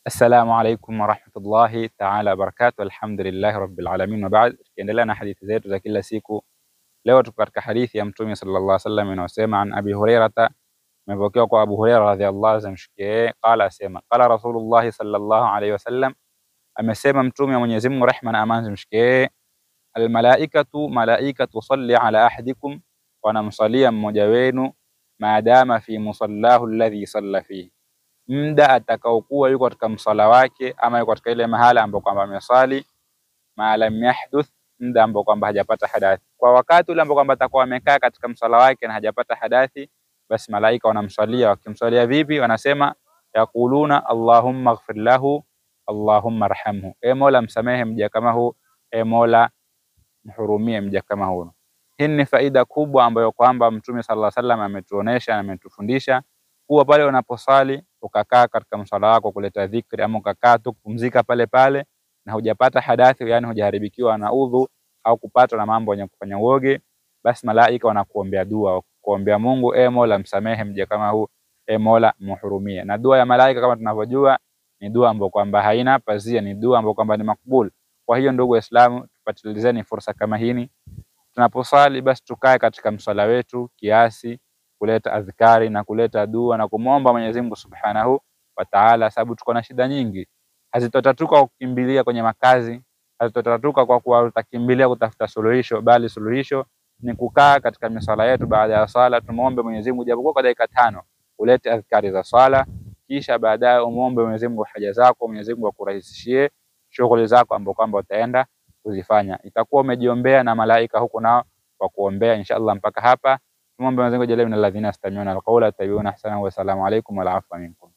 Assalamu alaikum warahmatullahi taala wabarakatuh. Alhamdulillahi rabbil alamin, wa baad. Tukiendelea na hadithi zetu za kila siku, leo tuko katika hadithi ya Mtume sallallahu alaihi wasallam inayosema, an Abi Hurairata, imepokewa kwa Abu Huraira radhiallahu zamshikie, qala, asema qala Rasulullahi sallallahu alaihi wasallam, amesema Mtume wa Mwenyezi Mungu, rehma na amani zimshikie, almalaikatu, malaika, tusalli ala ahadikum, wanamsalia mmoja wenu, maadama fi musallahu alladhi salla fihi, muda atakaokuwa yuko katika msala wake ama yuko katika ile mahala ambapo kwamba amesali, ma lam yahduth, muda ambao kwamba hajapata hadathi. Kwa wakati ule ambao kwamba atakuwa amekaa katika msala wake na hajapata hadathi, basi malaika wanamsalia. Wakimsalia vipi? Wanasema yaquluna allahumma ighfir lahu allahumma arhamhu, e Mola msamehe mja kama huu, e Mola mhurumie mja kama huu. Hii ni faida kubwa ambayo kwamba Mtume sallallahu alaihi wasallam ametuonesha na ametufundisha kuwa pale unaposali ukakaa katika msala wako kuleta dhikri ama ukakaa tu kupumzika pale pale na hujapata hadathi, yani hujaharibikiwa na udhu au kupatwa na mambo yenye kufanya uoge, basi malaika wanakuombea dua, kuombea Mungu, e Mola msamehe mja kama huu, e Mola mhurumie. Na dua ya malaika kama tunavyojua ni dua ambayo kwamba haina pazia, ni dua ambayo kwamba ni makbul. Kwa hiyo ndugu Waislamu, tupatilizeni fursa kama hini, tunaposali basi tukae katika msala wetu kiasi kuleta adhkari na kuleta dua na kumwomba Mwenyezi Mungu Subhanahu wa Ta'ala, sababu tuko na shida nyingi, hazitotatuka kwa kukimbilia kwenye makazi, hazitotatuka kwa kuwa utakimbilia kutafuta suluhisho, bali suluhisho ni kukaa katika misala yetu baada ya sala, tumuombe Mwenyezi Mungu japokuwa kwa dakika 5, ulete adhkari za sala, kisha baadaye umuombe Mwenyezi Mungu haja zako, Mwenyezi Mungu akurahisishie shughuli zako ambazo kwamba utaenda kuzifanya. Itakuwa umejiombea na malaika huko nao kwa kuombea inshallah. Mpaka hapa tumombe Mwenyezi Mungu jalie minalladhina yastami'una alqawla tabi'una ahsana. Wa salamu alaykum wal afwa minkum.